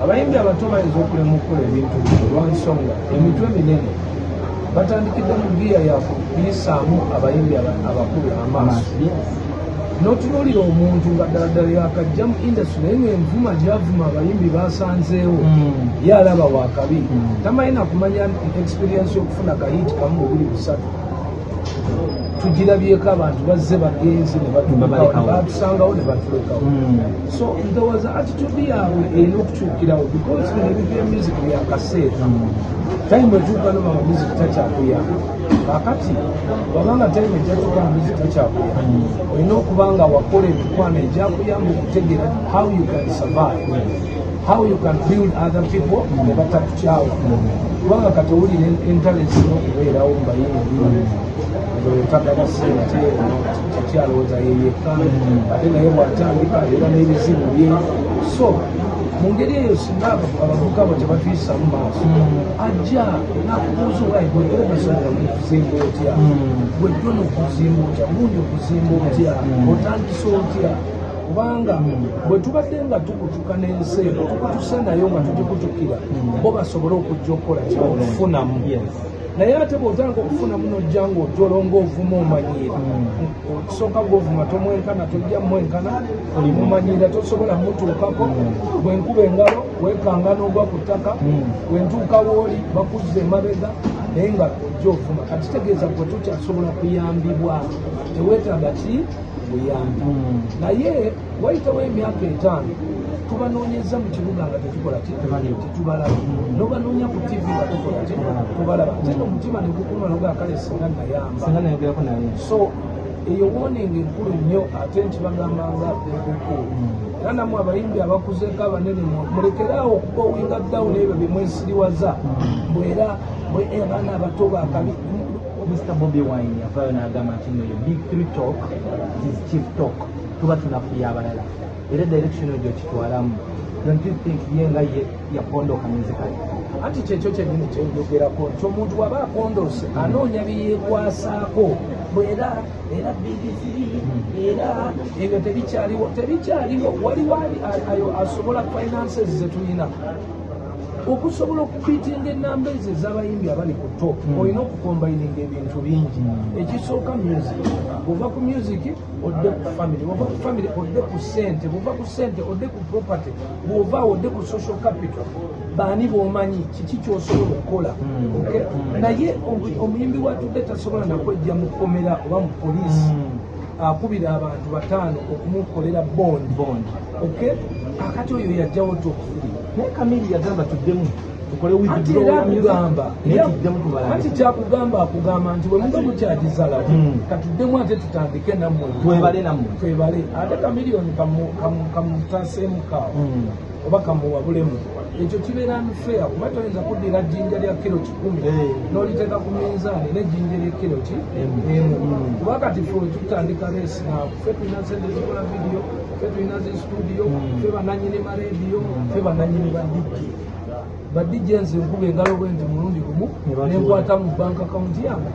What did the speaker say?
Abayimbi abato bayinza okulema okukola ebintu bino lwansonga emitwe minene batandikidde mu giya yakuyisaamu abayimbi abakulu amaaso. N'otunuulira omuntu nga ddala ddala yakajja mu industry, naye ng'envuma gyavuma abayimbi basanzeewo, ye alaba wakabi, tamanyi nakumanya experience y'okufuna ka hit kamu, bubiri, busatu. Tugirabyeko, abantu bazze bagenzi ne Babalekawo. batusangawo ne batulekawo. So ndowooza attitude yaabwe erina okukyukirawo, because bino ebintu bya music byakaseera. Time etuuka nobanga music takyakuyamba. Kakati wabanga time ejjatuuka nga music takyakuyamba, olina okuba nga wakola emikwano ejakuyamba okutegeera how you can survive, how you can build other people ne batakukyawa. Kubanga kati owulira entalo ezisinga okubeerawo mu bayimbi, oyo tagaba sente, takyalowooza yeyekka, ate naye bw'atandika abeera n'ebizibu bye. So mu ngeri eyo, singa abavubuka abo tebatuyisamu maaso, ajja nakubuuza, "Owaye gwe omusonga okuzimba otya? Gwe jona okuzimba otya? Gundi okuzimba otya? Otandise otya?" Kubanga bwe tubadde nga tukutuka n'ensi eno, tukutuse nayo nga tugikutukira, bo basobole okujja okukola kyokufunamu. Naye ate bw'otandika okufunamu, nojja ng'ojolonga, ovuma, omanyiira. Okusooka gwovuma tomwenkana, tojja mwenkana, mumanyiira, tosobola mutuukako. Bwenkuba engalo weekanga n'ogwa ku ttaka, bwentuuka wooli bakuzza emabega, naye nga ojja ovuma. Kati kitegeeza gwe tokyasobola kuyambibwa, teweetaaga ki buyambi. Naye wayitawo emyaka 5, tubanoonyeza mu kibuga nga tetukola ki? Tebaliwo. Tetubalaba. Nobanoonya ku TV nga tukola ki? Tubalaba. Ate omutima negukuma nogaa, "Kale singa nayamba." Singa nayogerako naye. So eyo warning enkulu nnyo, ate nti bagambanga bebekulu. Era nammwe abayimbi abakuzeeko abanene, mulekeraawo okubowinga down ebyo byemwesiriwaza bwera bwe abaana abato bakabi. Mr Bobi Wine yavaayo n'agamba nti no, yo big three talk is cheap talk, tuba tunafuya abalala. Era direction eyo gyokitwalamu, don't you think ye nga ye yapondoka musically? Anti kyekyo kyennyini kyenjogerako, nti omuntu waba apondoose anoonya byeyeekwasaako bwera era big three, era ebyo tebikyaliwo, tebikyaliwo. Waliwo ayo asobola finances zetulina okusobola okubeatinga enamba ezo ez'abayimbi abali ku top. Olina okucombininga ebintu bingi. Ekisooka music, bwova ku music odde ku family, bwova ku family odde ku sente, bwova ku sente odde ku property, bwova odde ku social capital, baani b'omanyi, kiki kyosobola okukola. Okay? Naye omuyimbi watudde tasobola nakwejja mu kkomera oba mu poliisi, akubira abantu bataano okumukolera bond. Bond. Okay, akati oyo yajjawo top three. Naye Kamili yagamba tuddemu tukole Anti withdraw era ya music, akugamba naye tuddemu tubalage. Anti kyakugamba, akugamba nti bwe muba mukyagizalawo, katuddemu ate tutandike nammwe. Twebale nammwe. Twebale. Ate Kamiliyoni kamutaseemu kaawo oba kamuwabulemu, ekyo kibeera unfair, kuba toyinza kuddira jjinja lya kiro 100 n'oliteeka ku minzaani n'ejjinja lya kiro ki Emu. emu. Kuba kati fe wetutandika race naawe, ffe tulina sente zikola vidiyo, ffe tulina zi studio, ffe bananyini ma radio, ffe bananyini ba DJ. Ba DJ nze nkuba engalo bwe nti mulundi gumu Ne batuula. nenkwata mu bank account yange.